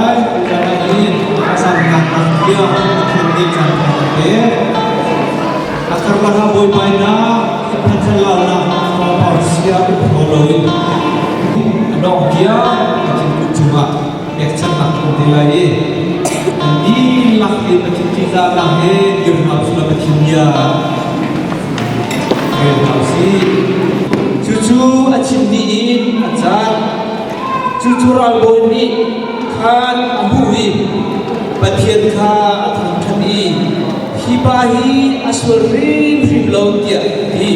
Lai tuzan ah hin a cangnak tiang Pathian nih caan ṭha kan pek. A karlak ah buaibainak, thinphan thlalaunak, sia um kho loin a dongh tiang Pathian kut cungah pekchanhnak kan ti lai i kan dihlak in Pathian ṭihzahnak he dir hna usih law Pathian bia rel hna usih. Cucu a chim dih in a cat. Cucu ralbawi nih khan a hmuh i Pathian kha a thangṭhat i hi pa hi a sual hrimhrim lo tiah a ti.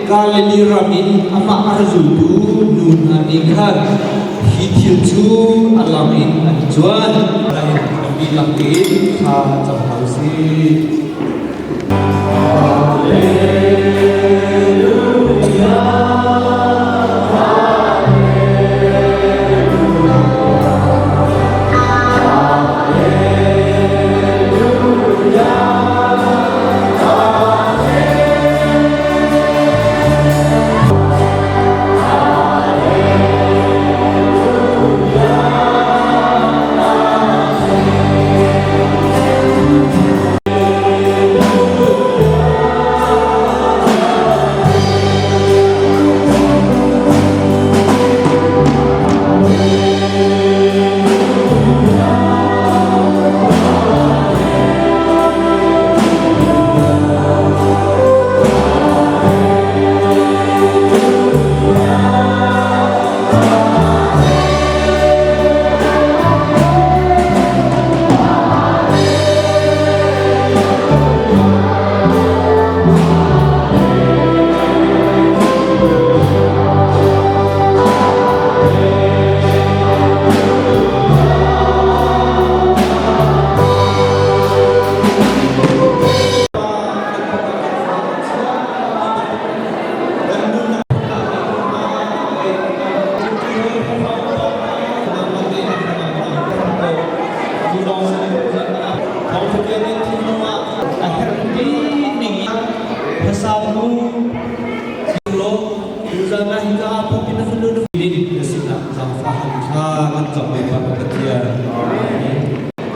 Galilee ram in amah a ra zultu nu hna nih khan hi thil cu a lam in an cuan. Kan dihlak tein thla cam hna u sih.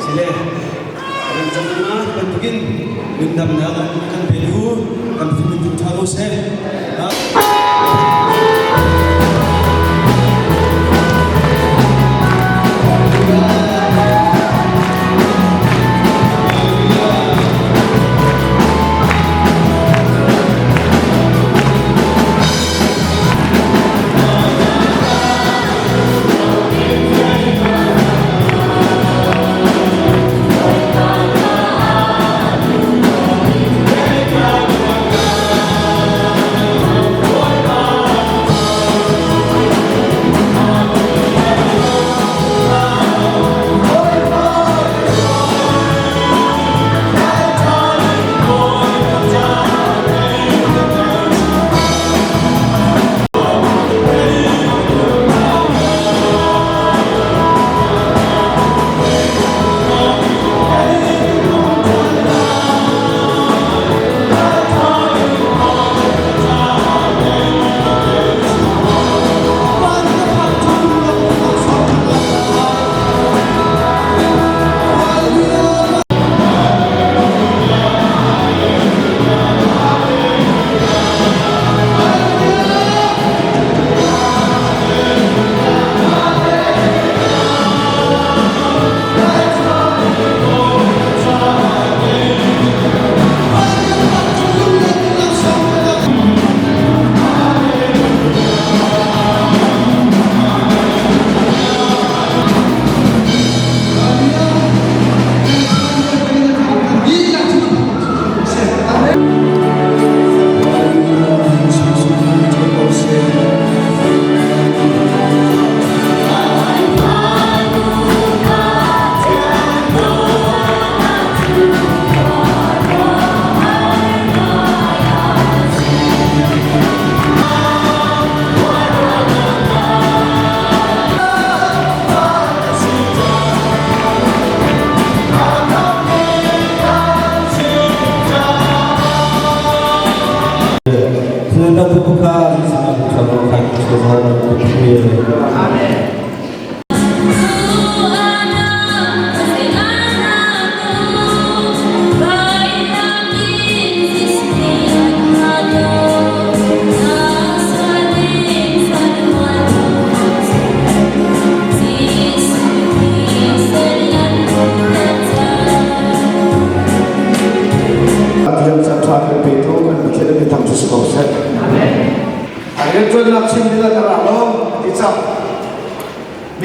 Sile, kan cangma bantukin nundamnak kan pe lu kan min ṭha ko seh.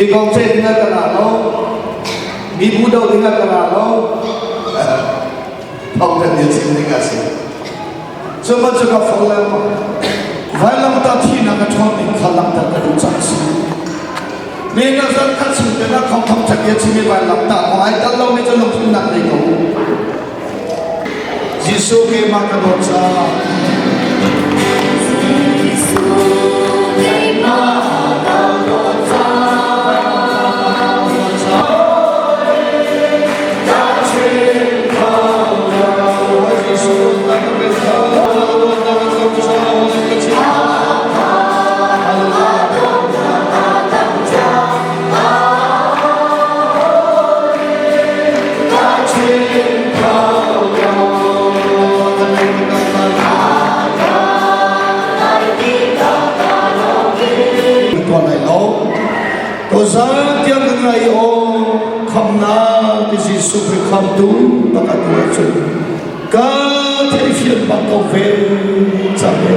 Mi kong ceih dingah ka ra lo. Mi bu do dingah ka ra lo. Thawngṭha bia chim ding a si. Cu man cu ka fong lengmang. Vailamtah thihnak a ṭhawn ning kha langhter ka duh caah a si. Mi na zan khat chung te na khong thawngṭha bia chim i vailamtah kong ai tel lomi cu lungthinnak nei ko. Jesuh keimah ka dawt caah Tuan lai lo. Tuzan tiang ka ngai aw khamnak ti Jesuh Khrih khamtu bak atu ahcun ka theifian bak ko ve cang e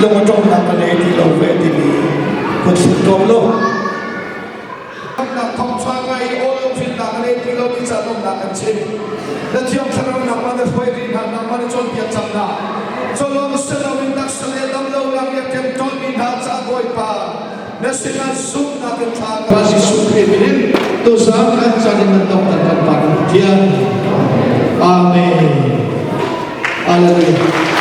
lung a ṭongnak ka nei ti lo ve timi kut thluk tuam lo. Khamnak thawngṭha ngai aw lungthinnak ka nei ti lo ti ca lawmnak kan chim. Na thiang thlarau nangmah na hruai rih hna nangmah na cawnpiak cang hna. Cawlawng siloin taksa le damlonak le ṭemṭawnmi hna caah Bawipa na sinah zumhnak in thla Pa Jesuh Khrih min in tuzaan kan caan in nan dongh kan pa Pathian. Amen. Hallelujah.